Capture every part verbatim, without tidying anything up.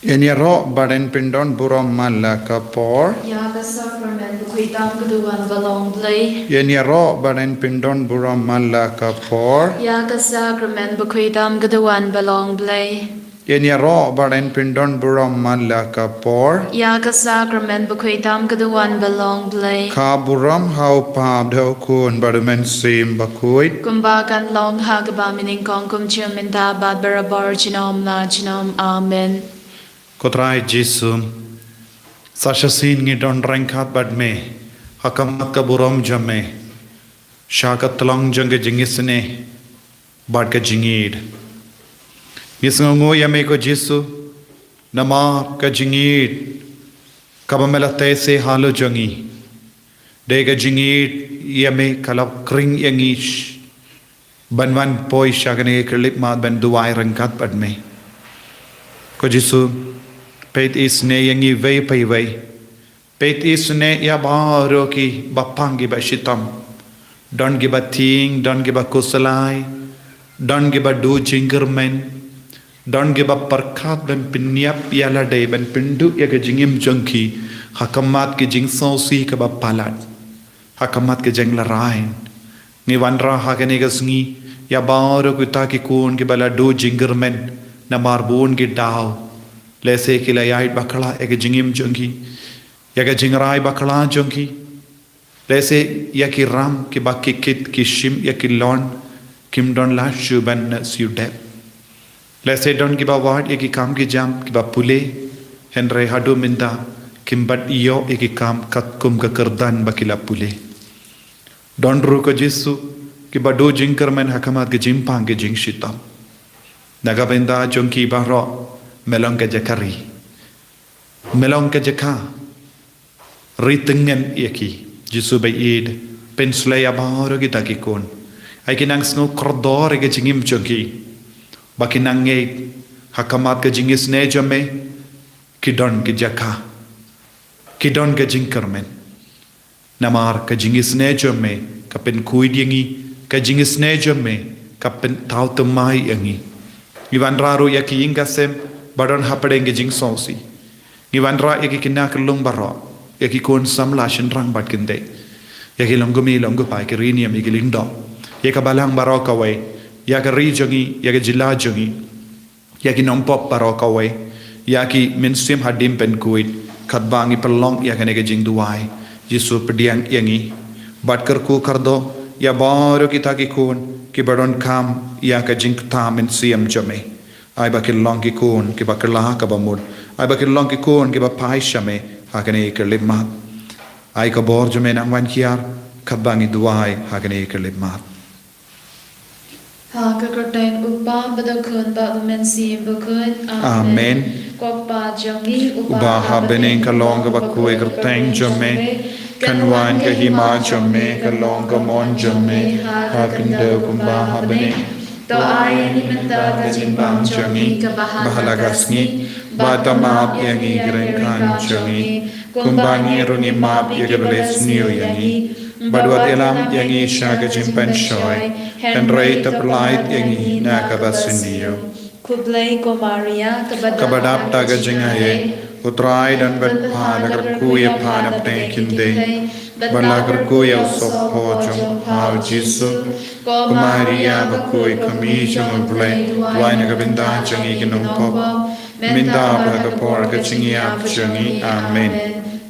Yn ïaroh bad yn pyndon burom man la ka por. Ïa ka sakramen bakhuid tam ka duwan ba long Blei. Yn ïaroh bad yn pyndon burom man la ka por. Ïa ka sakramen bakhuid tam ka duwan ba long Blei. Yn ïaroh bad yn pyndon burom man la ka por. Ïa ka sakramen bakhuid tam ka duwan ba long Blei. Ka burom ha u Kpa bad ha u Khun bad u Mynsiem Bakhuid. Kumba kan long ha kaba mynnyngkong, kum junom mynta bad barabor junom la junom. Amen. Ko Trai Jisu, sa shisien ngi don ryngkat bad me ha khmat ka burom jong me, sha ka tlong jong ka jingisynei bad ka jingïeid. Ngi sngewnguh ïa me ko Jisu, namar ka jingïeid kaba me la teh sha halor jong ngi, dei ka jingïeid ïa me ka la khring ïa ngi sh- ban wan poi sha kane ka khyllipmat ban duwai ryngkat bad me. Ko Jisu, peit isynei ïa ngi iwei pa iwei. Peit isynei ïa baroh kiba pang kiba shitom. Don kiba tieng, don kiba khuslai, don kiba duh jingkyrmen, don kiba pyrkhat ban pynïap ïa lade, ban pynduh ïa ka jingim jong ki ha khmat ka jingsngewsih kaba palat, ha khmat ka jingïalehrain. Ngi wanrah ha kane ka sngi ïa baroh kita ki khun kiba la duh jingkyrmen namar bun ki daw, lehse ki la ïaid bakla ïa ka jingim jong ki, ïa ka jingrai bakla jong ki. Lehse ïa ki ram kiba ki kit ki shim ïa ki loan, kim don lad shuh ban siew dep. Lehse don kiba wad ïa ki kam ki jam kiba pule, hynrei haduh mynta kim pat ïoh ïa ki kam katkum ka kyrdan ba ki la pule. Don ruh ko Jisu kiba duh jingkyrmen ha khmat ka jingpang ka jingshitom. Na ka bynta jong ki baroh me long ka jaka ri, me long ka jaka ri tyngen ïa ki. Jisu ba ïeid, pynshlei ïa baroh kita ki khun. Ai ki nang sngew kordor ïa ka jingim jong ki, ba ki nang ngeit ha khmat ka jingisynei jong me ki don ka jaka, ki don ka jingkyrmen. Namar ka jingisynei jong me ka pynkhuid ïa ngi, ka jingisynei jong me ka pynthaw thymmai ïa ngi. Ngi wanrah ruh ïa ki ïing ki sem ba don hapdeng ka jingsngewsih. Ngi wanrah ïa ki khynnah khyllung baroh, ïa ki khun samla shynrang bad kynthei, ïa ki long kmie long kpa, ïa ki riewniam, ïa ki lyngdoh, ïa ka balang baroh kawei, ïa ka ri jong ngi, ïa ka jylla jong ngi, ïa ki nongpop baroh kawei, ïa ki mynsiem hadien pynkhuid. Katba ngi pynlong ïa kane ka jingduwai, Jisu pdiang ïa ngi bad kyrkhu kyrdoh ïa baroh kita ki khun kiba donkam ïa ka jingkta mynsiem jong me. Ai ba kin long ki khun kiba kylla kaba mut, ai ba kin long ki khun kiba phai sha me ha kane ka khyllipmat. Ai ka bor jong me nang wan hiar katba ngi duwai ha kane ka khyllipmat. Ha ka kyrteng U Kpa bad U Khun bad U Mynsiem Bakhuid. Amen. Amen. Ko Kpa jong ngi uba ha bneng, ka long kaba khuid ka kyrteng jong me. Kan wan ka hima jong me, kan long ka mon jong me ha khyndew kumba ha bneng. To ai ïa ngi mynta ka jingbam jong ngi kaba ha la ka sngi, bad to map ïa ngi ki ryngkat jong ngi, kumba ngi ruh ngi map ïa kiba la sniew ïa ngi. Bad wat ïalam ïa ngi sha ka jingpynshoi, hynrei to pyllait ïa ngi na kaba sniew. Khublei ko Maria, kaba dap da ka jingaiei, U Trai u don bad pha, la kyrkhu ïa pha na pdeng ki kynthei, bad la kyrkhu ïa u sohpop jong pha U Jisu. Ko Maria bakhuid, ka kmie jong U Blei, duwai na ka bynta jong ngi ki nongpop, mynta bad ha ka por ka jingïap jong ngi. Amen.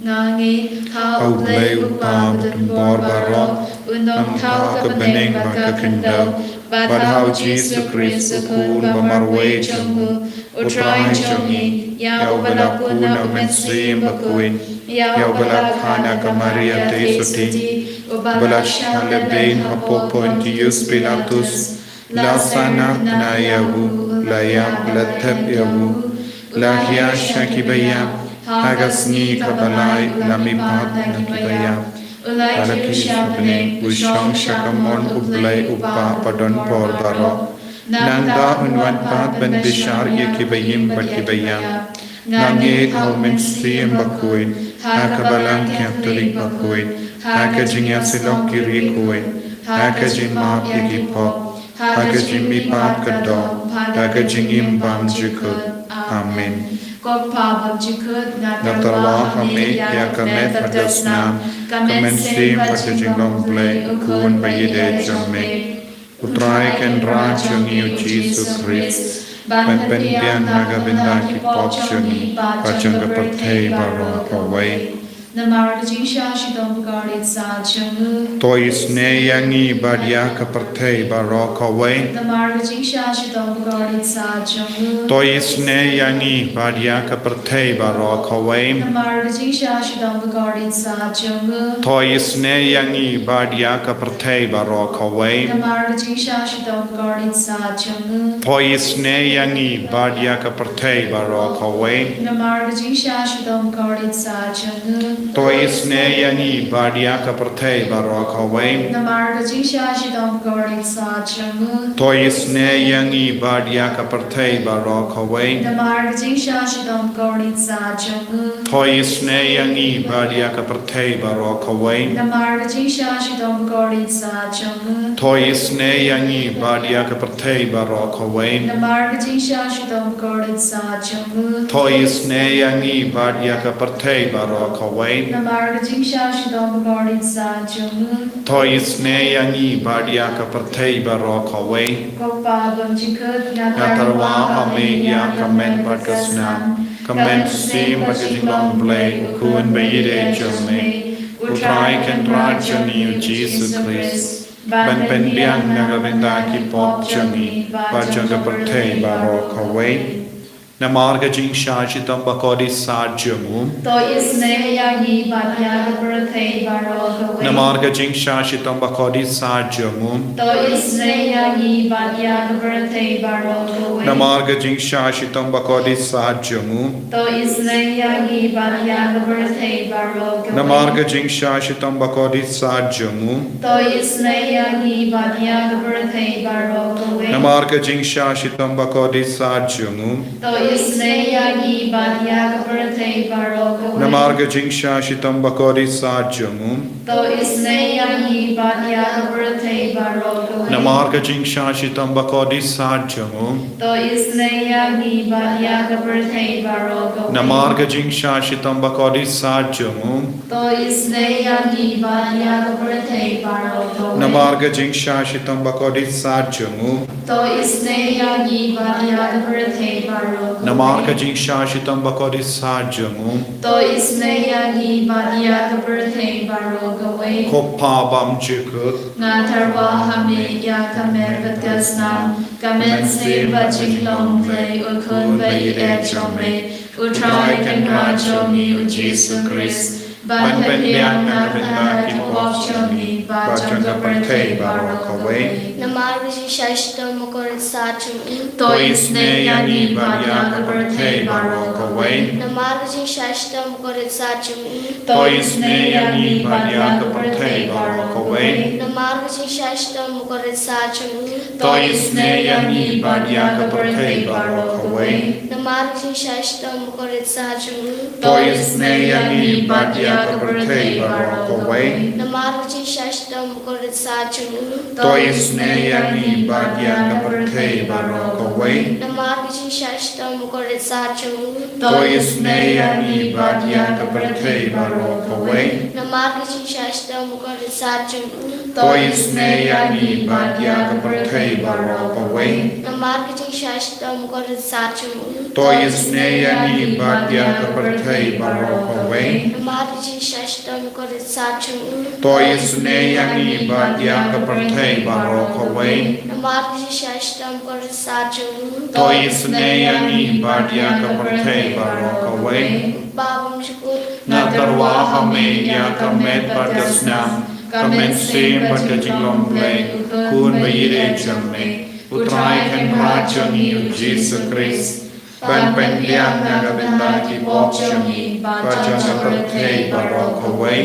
Nga ngeit ha U Blei U Kpa badonbor baroh, U Nongthaw ka bneng bad ka khyndew, bad ha U Jisu Khrist U Khun ba marwei jong U, U Trai jong ngi, ïa uba la pun na U Mynsiem Bakhuid, ïa uba la kha na ka Maria Theisotti, uba la shah lehbeiñ hapoh Pontius Pilatus, la sahnarphna ïa u, la ïap, la thep ïa u, la hiar sha kiba ïap, ha ka sngi kaba lai u la mihpat na kiba ïap, u la kiew sha bneng, u shong sha ka mon U Blei U Kpa badonbor baroh. Nangta un wan pat ban bishar ïa kiba im bad kiba ïap. Nga ngeit ha U Mynsiem Bakhuid, ha ka Balang Katholik bakhuid, ha ka jingïasyllok ki riewkhuid, ha ka jingmap ïa ki pop, ha ka jingmihpat ka doh, ha ka jingim bymjukut. Amen. Ko Kpa bymjukut, nga tyrwa ha me ïa ka met bad ka snam, ka mynsiem bad ka jinglong Blei, U Khun ba ïeit jong me. U Trai Kynrad jong ngi U Jisu Khrist, ban pynbiang na ka bynta ki pop jong ngi bad jong ka pyrthei baroh kawei. Namar ka jingshah shitom bakordit sah jong u. To isynei ïa ngi bad ïa ka pyrthei baroh kawei. Namar ka jingshah shitom bakordit sah jong u. To isynei ïa ngi bad ïa ka pyrthei baroh kawei. Namar ka jingshah shitom bakordit sah jong u. To isynei ïa ngi bad ïa ka pyrthei baroh kawei. Namar ka jingshah shitom bakordit sah jong u. To isynei ïa ngi bad ïa ka pyrthei baroh kawei. Namar ka jingshah shitom bakordit sah jong u. To isynei ïa ngi bad ïa ka pyrthei baroh kawei. Namar ka jingshah shitom bakordit sah jong u. To isynei ïa ngi bad ïa ka pyrthei baroh kawei. Namar ka jingshah shitom bakordit sah jong u. To isynei ïa ngi bad ïa ka pyrthei baroh kawei. Namar ka jingshah shitom bakordit sah jong u. To isynei ïa ngi bad ïa ka pyrthei baroh kawei. Namar ka jingshah shitom bakordit sah jong u. To isynei ïa ngi bad ïa ka pyrthei baroh kawei. Namar ka jingshah shitom bakordit sah jong u. To isynei ïa ngi bad ïa ka pyrthei baroh kawei. Ko Kpa bymjukut, nga tyrwa ha me ïa ka met bad ka snam, ka mynsiem bad ka jinglong Blei, U Khun ba ïeit jong me. U Trai Kynrad jong ngi U Jisu Khrist, ban pynbiang na ka bynta ki pop jong ngi bad jong ka pyrthei baroh kawei. Namar ka jingshah shitom bakordit sah jong u. To isynei ïa ngi bad ïa ka pyrthei baroh kawei. Namar ka jingshah shitom bakordit sah jong u. To isynei ïa ngi bad ïa ka pyrthei baroh kawei. Namar ka jingshah shitom bakordit sah jong u. To isynei ïa ngi bad ïa ka pyrthei baroh kawei. Namar ka jingshah shitom bakordit sah jong u. To isynei ïa ngi bad ïa ka pyrthei baroh kawei. Namar ka jingshah shitom bakordit sah jong u. To isynei ïa ngi bad ïa ka pyrthei baroh kawei. Namar ka jingshah shitom bakordit sah jong u. To isynei ïa ngi bad ïa ka pyrthei baroh kawei. Namar ka jingshah shitom bakordit sah jong u. To isynei ïa ngi bad ïa ka pyrthei baroh kawei. Namar ka jingshah shitom bakordit sah jong u. To isynei ïa ngi bad ïa ka pyrthei baroh kawei. Namar ka jingshah shitom bakordit sah jong u. To isynei ïa ngi bad ïa ka pyrthei baroh kawei. Namar ka jingshah shitom bakordit sah jong u. To isynei ïa ngi bad ïa ka pyrthei baroh kawei. Ko Kpa bymjukut. Nga tyrwa ha me ïa ka met bad ka snam, ka mynsiem bad jinglong Blei, U Khun ba ïeit jong me. U Trai Kynrad jong ngi U Jisu Khrist, ban pynbiang na ka bynta ki pop jong ngi bad jong ka pyrthei baroh kawei. Namar ka jingshah shitom bakordit sah jong u. To isynei ïa ngi bad ïa ka pyrthei baroh kawei. Namar ka jingshah shitom bakordit sah jong u. To isynei ïa ngi bad ïa ka pyrthei baroh kawei. Namar ka jingshah shitom bakordit sah jong u. To isynei ïa ngi bad ïa ka pyrthei baroh kawei. Namar ka jingshah shitom bakordit sah jong u. To isynei ïa ngi bad ïa ka pyrthei baroh kawei. Namar ka jingshah shitom bakordit sah jong u. To isynei ïa ngi bad ïa ka pyrthei baroh kawei. Namar ka jingshah shitom bakordit sah jong u. To isynei ïa ngi bad ïa ka pyrthei baroh kawei. Namar ka jingshah shitom bakordit sah jong u. To isynei ïa ngi bad ïa ka pyrthei baroh kawei. Namar ka jingshah shitom bakordit sah jong u. To isynei ïa ngi bad ïa ka pyrthei baroh kawei. Namar ka jingshah shitom bakordit sah jong u. To isynei ïa ngi bad ïa ka pyrthei baroh kawei. Namar ka jingshah shitom bakordit sah jong u. To isynei ïa ngi bad ïa ka pyrthei baroh kawei. Ko Kpa bymjukut. Nga tyrwa ha me ïa ka met bad ka snam, ka mynsiem bad ka jinglong Blei, U Khun ba ïeit jong me. U Trai Kynrad jong ngi U Jisu Khrist, ban pynbiang na ka bynta ki pop jong ngi bad jong ka pyrthei baroh kawei.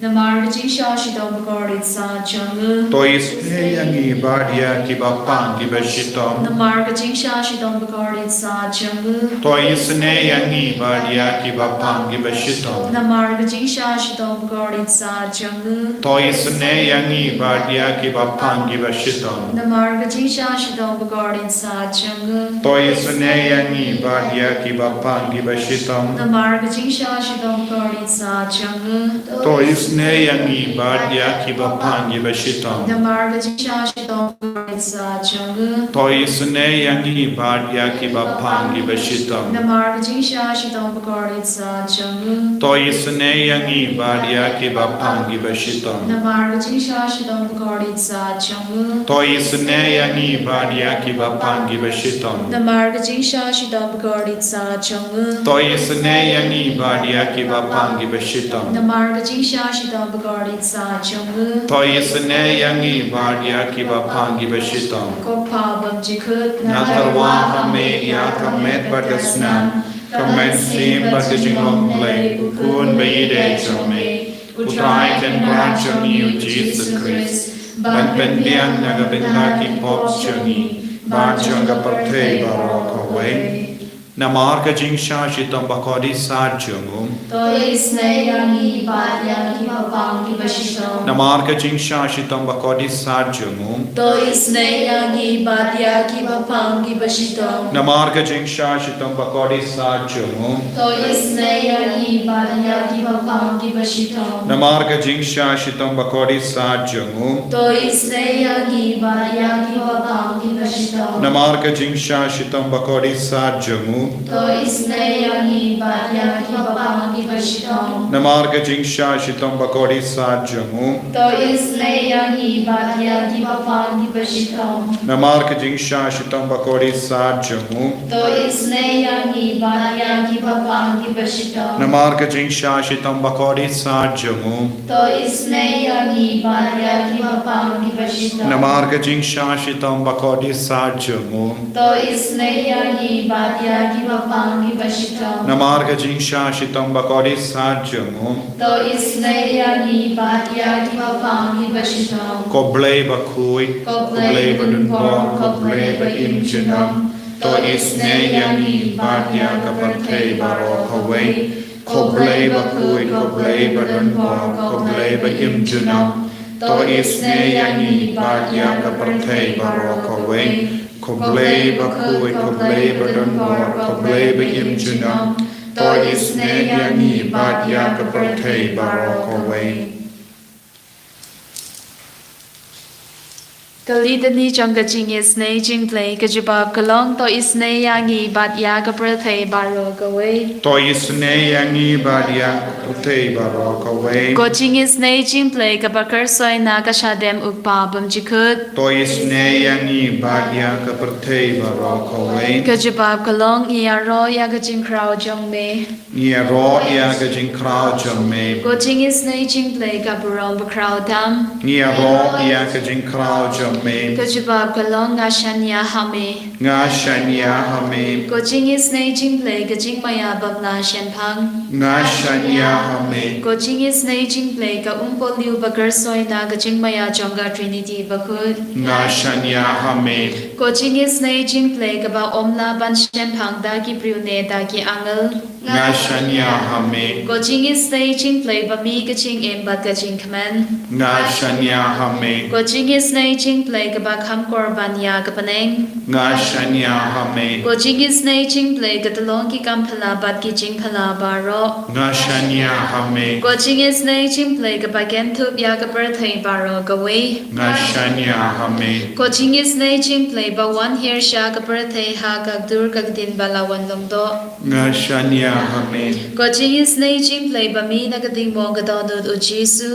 Namar ka jingshah shitom bakordit said jong u. To isynei ïa ngi bad ïa kiba pang kiba shitom. Namar ka jingshah shitom bakordit said jong u. To isynei ïa ngi bad ïa kiba pang kiba shitom. Namar ka jingshah shitom bakordit said jong u. To isynei ïa ngi bad ïa kiba pang kiba shitom. Namar ka jingshah shitom bakordit said jong u. To isynei ïa ngi bad ïa kiba pang kiba shitom. Namar ka jingshah shitom bakordit said jong u. To isynei ïa ngi bad ïa kiba pang kiba shitom. Namar ka jingshah shitom bakordit said jong u. To isynei ïa ngi bad ïa kiba pang kiba shitom. Namar ka jingshah shitom bakordit said jong u. To isynei ïa ngi bad ïa kiba pang kiba shitom. Namar ka jingshah shitom bakordit said jong u. To isynei ïa ngi bad ïa kiba pang kiba shitom. Namar ka jingshah shitom bakordit said jong u. To isynei ïa ngi bad ïa kiba pang kiba shitom. Namar ka jingshah shitom bakordit said jong u. To isynei ïa ngi bad ïa kiba pang kiba shitom. Ko Pa bymjukut, nga tyrwa ha me ïa ka met bad ka snam, ka mynsiem bad ka jinglong Blei, U Khun ba ïeidei jong me, U Trai Kynrad jong ngi U Jisu Khrist, ban pynbiang na ka bynta ki pop jong ngi bad jong ka pyrthei baroh kawei. Namar ka jingshah shitom bakordit said jong u. To isynei ïa ngi bad ïa kiba pang kiba shitom. Namar ka jingshah shitom bakordit said jong u. To isynei ïa ngi bad ïa kiba pang kiba shitom. Namar ka jingshah shitom bakordit said jong u. To isynei ïa ngi bad ïa kiba pang kiba shitom. Namar ka jingshah shitom bakordit said jong u. To isynei ïa ngi bad ïa kiba pang kiba shitom. Namar ka jingshah shitom bakordit said jong u. To isynei ïa ngi bad ïa kiba pang kiba shitom. Namar ka jingshah shitom bakordit said jong u. To isynei ïa ngi bad ïa kiba pang kiba shitom. Namar ka jingshah shitom bakordit said jong u. To isynei ïa ngi bad ïa kiba pang kiba shitom. Namar ka jingshah shitom bakordit said jong u. To isynei ïa ngi bad ïa kiba pang kiba shitom. Namar ka jingshah shitom bakordit said jong u. To isynei ïa ngi bad ïa kiba pang kiba shitom. Namar ka jingshah shitom bakordit said jong u. To isynei ïa ngi bad ïa kiba pang kiba shitom. Ko Blei bakhuid, ko Blei badonbor, ko Blei ba im junom. To isynei ïa ngi bad ïa ka pyrthei baroh kawei. Ko Blei bakhuid, ko Blei badonbor, ko Blei ba im junom. To isynei ïa ngi bad ïa ka pyrthei baroh kawei. Ko Blei bakhuid, ko Blei badonbor, ko Blei ba im junom. To isynei ïa ngi bad ïa ka pyrthei baroh kawei. Ka litany jong ka jingisynei jingblei ka jubab ka long, to isynei ïa ngi bad ïa ka pyrthei baroh kawei. To isynei ïa ngi bad ïa ka pyrthei baroh kawei. Ko jingisynei jingblei kaba kyrsoi na ka shadem U Kpa bymjukut. To isynei ïa ngi bad ïa ka pyrthei baroh kawei. Ka jubab ka long, ngi ïaroh ïa ka jingkhraw jong me. Ngi ïaroh ïa ka jingkhraw jong me. Ko jingisynei jingblei ka burom bakhraw tam. Ngi ïaroh ïa ka jingkhraw jong me. Ka jubab ka long, nga shaniah ha me. Nga shaniah ha me. Ko jingisynei jingblei ka jingmaïa bym lah shemphang. Nga shaniah ha me. Ko jingisynei jingblei ka umpohliew ba kyrsoi na ka jingmaïa jong ka Trinity bakhuid. Nga shaniah ha me. Ko jingisynei jingblei kaba ym lah ban shemphang da ki briew ne da ki angel. Nga shaniah ha me. Ko jingisynei jingblei ba mih ka jingim bad ka jingkmen. Nga shaniah ha me. Ko jingisynei jingblei kaba kham kor ban ïa ka bneng. Nga shaniah ha me. Ko jingisynei jingblei ka tyllong ki kam phylla bad ki jingphylla baroh. Nga shaniah ha me. Ko jingisynei jingblei kaba kynthup ïa ka pyrthei baroh kawei. Nga shaniah ha me. Ko jingisynei jingblei ba wan hiar sha ka pyrthei ha ka dur ka ktien ba la wan long doh. Nga shaniah ha me. Ko jingisynei jingblei ba mih na ka dingmong ka dohnud U Jisu.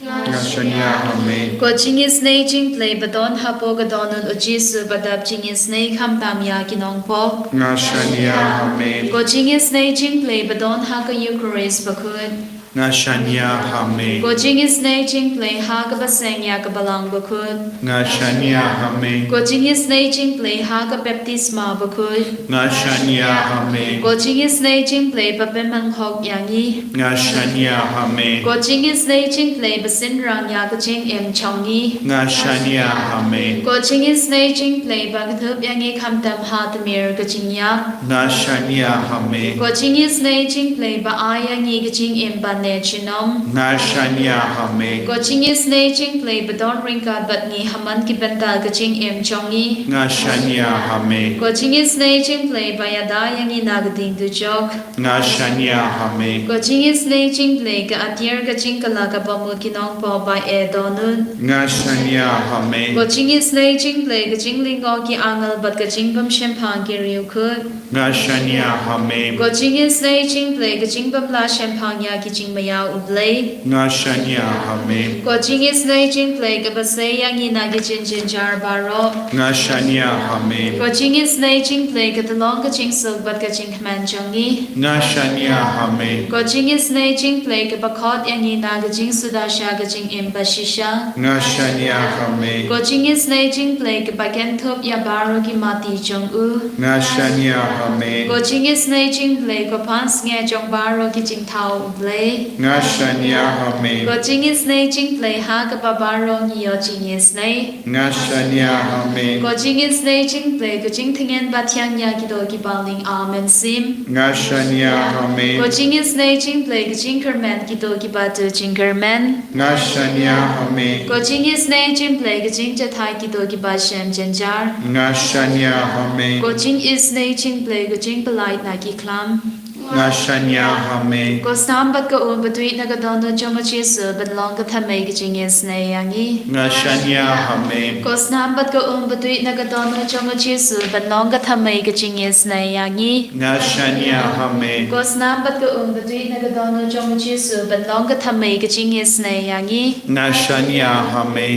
Nga shaniah ha me. Ko jingisynei jingblei ba don hapoh ka dohnud U Jisu ba dap jingisynei khamtam ïa ki nongpop. Nga shaniah ha me. Ko jingisynei jingblei ba don ha ka Eucharist bakhuid. Nga shaniah ha me. Ko jingisynei jingpyllait ha kaba seng ïa ka Balang Bakhuid. Nga shaniah ha me. Ko jingisynei jingpyllait ha ka baptisma bakhuid. Nga shaniah ha me. Ko jingisynei jingpyllait ba pynmynhok ïa ngi. Nga shaniah ha me. Ko jingisynei jingpyllait ba synran ïa ka jingim jong ngi. Nga shaniah ha me. Ko jingisynei jingpyllait ba kdup ïa ngi khamtam ha tmier ka jingïap. Nga shaniah ha me. Ko jingisynei jingpyllait ba ai ïa ngi ka jingim ba neh junom. Nga shaniah ha me. Ko jingisynei jingpyllait ba don ryngkat bad ngi ha man ki bynta ka jingim jong ngi. Nga shaniah ha me. Ko jingisynei jingpyllait ba ïada ïa ngi na ka ding dujok. Nga shaniah ha me. Ko jingisynei jingpyllait ka atiar ka jingkylla kaba mut ki nongpop ba eh dohnud. Nga shaniah ha me. Ko jingisynei jingpyllait ka jinglyngngoh ki angel bad ka jingbymshemphang ki riewkhuid. Nga shaniah ha me. Ko jingisynei jingpyllait ka jingbymlah shemphang ïa ki jingmaïa U Blei. Nga shaniah ha me. Ko jingisynei jingpyllait kaba sei ïa ngi na ki jingjynjar baroh. Nga shaniah ha me. Ko jingisynei jingpyllait ka tyllong ka jingsuk bad ka jingkmen jong ngi. Nga shaniah ha me. Ko jingisynei jingpyllait kaba khot ïa ngi na ka jingsuda sha ka jingim bashisha. Nga shaniah ha me. Ko jingisynei jingpyllait kaba kynthup ïa baroh ki mati jong u. Nga shaniah ha me. Ko jingisynei jingpyllait ko pansngiat jong baroh ki jingthaw U Blei. Nga shaniah ha me. Ko jingisynei jingpyllait ha kaba baroh ngi ïoh jingisynei. Nga shaniah ha me. Ko jingisynei jingpyllait ka jingtngen ba thiang ïa kito kiba ling amen sim. Nga shaniah ha me. Ko jingisynei jingpyllait ka jingkyrmen kito kiba tu jingkyrmen. Nga shaniah ha me. Ko jingisynei jingpyllait ka jingjahthait kito kiba shem jynjar. Nga shaniah ha me. Ko jingisynei jingpyllait ka jingpyllait na ki khlam. Nga shaniah ha me. Ko snam bad ka um ba tuid na ka dohnud jong u Jisu ban long ka thymmei ka jingisynei ïa ngi. Nga shaniah ha me. Ko snam bad ka um ba tuid na ka dohnud jong u Jisu ban long ka thymmei ka jingisynei ïa ngi. Nga shaniah ha me. Ko snam bad ka um ba tuid na ka dohnud jong u Jisu ban long ka thymmei ka jingisynei ïa ngi. Nga shaniah ha me.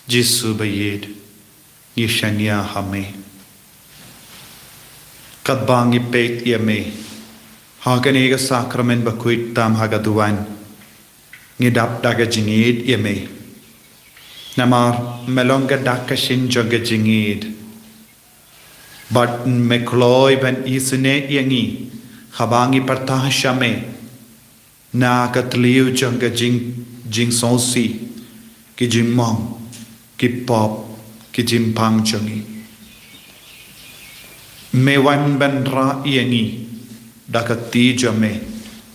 Jisu ba ïeit, ngi shaniah ha me. Katba ngi peit ïa me ha kane ka sakramen bakhuid tam ha ka duwan, ngi dap da ka jingïeit ïa me. Namar me long ka dak ka shin jong ka jingïeit. Bad me kloi ban isynei ïa ngi haba ngi pyrta sha me na ka thliew jong ka jing, jingsngewsih, ki jingmong, ki pop, ki jingpang jong ngi. Me wan ban rah ïa ngi da ka kti jong me.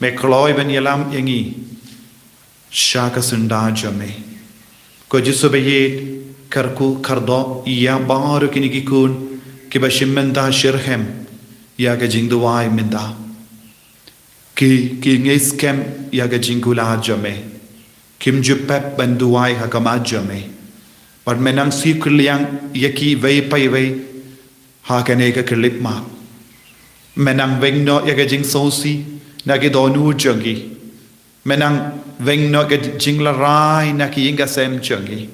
Me kloi ban ïalam ïa ngi sha ka syndah jong me. Ko Jisu ba ïeit, kyrkhu kyrdoh ïa baroh kine ki khun kiba shim bynta shitrhem ïa ka jingduwai mynta. Ki, ki ngeit skhem ïa ka jingkular jong me. Kim ju pep ban duwai ha khmat jong me. Bad me nang siew kylliang ïa kiwei pa iwei ha kane ka khyllipmat. Me nang weng noh ïa ka jingsngewsih na ki dohnud jong ki. Me nang weng noh ïa ka jinglarai na ki ïing ka sem jong ki.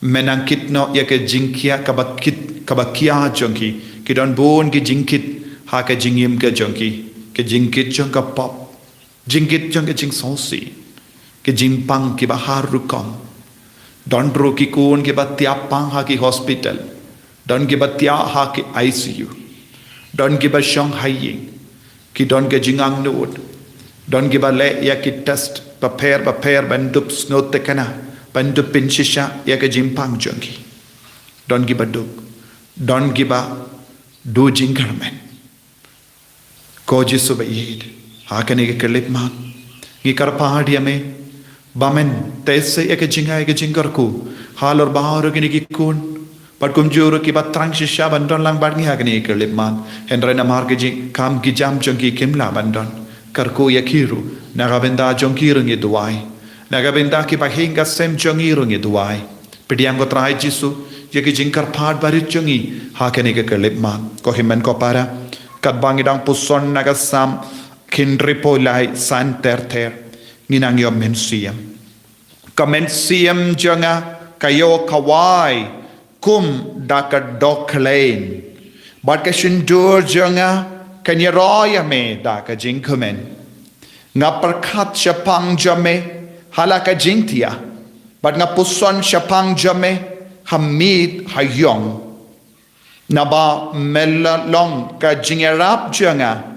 Me nang kit noh ïa ka jingkhia kaba kit, kaba khia jong ki. Ki don bun ki jingkit ha ka jingim ka jong ki. Ka jingkit jong ka pop. Jingkit jong ka jingsngewsih. Ka jingpang kiba har rukom. Don ruh ki khun kiba thiah pang ha ki hospital. Don kiba thiah ha ki I C U. Don kiba shong ha ïing. Ki don ka jingangnud. Don kiba leh ïa ki test bapher bapher ban dup sngewtynnad, ban dup pynshisha ïa ka jingpang jong ki. Don kiba duk. Don kiba duh jingkyrmen. Ko Jisu ba ïeit, ha kane ka khyllipmat, ngi kyrpad ïa me ba men teh seh ïa ka jingai ka jingkyrkhu halor baroh kine ki khun. Bad kumjuh ruh kiba thrang shisha ban don lang bad ngi ha kane ka khyllipmat, hynrei namar ka jingkam ki jam jong ki kim lah ban don. Kyrkhu ïa ki ruh na ka bynta jong ki ruh ngi duwai. Na ka bynta kiba ha ïing ka sem jong ngi ruh ngi duwai. Pdiang ko Trai Jisu ïa ki jingkyrpad barit jong ngi ha kane ka khyllipmat. Ko hynmen ko para, katba ngi dang puson na ka Salm khynriew phew lai, san ter ter, ngi nang ïoh mynsiem. Ka mynsiem jong nga ka ïoh khawai kum da ka dohkhlaiñ, bad ka shyntur jong nga kan ïaroh ïa me da ka jingkmen. Nga pyrkhat shaphang jong me ha la ka jingthiah, bad nga puson shaphang jong me ha miet ha ïong. Naba me la long ka jingïarap jong nga,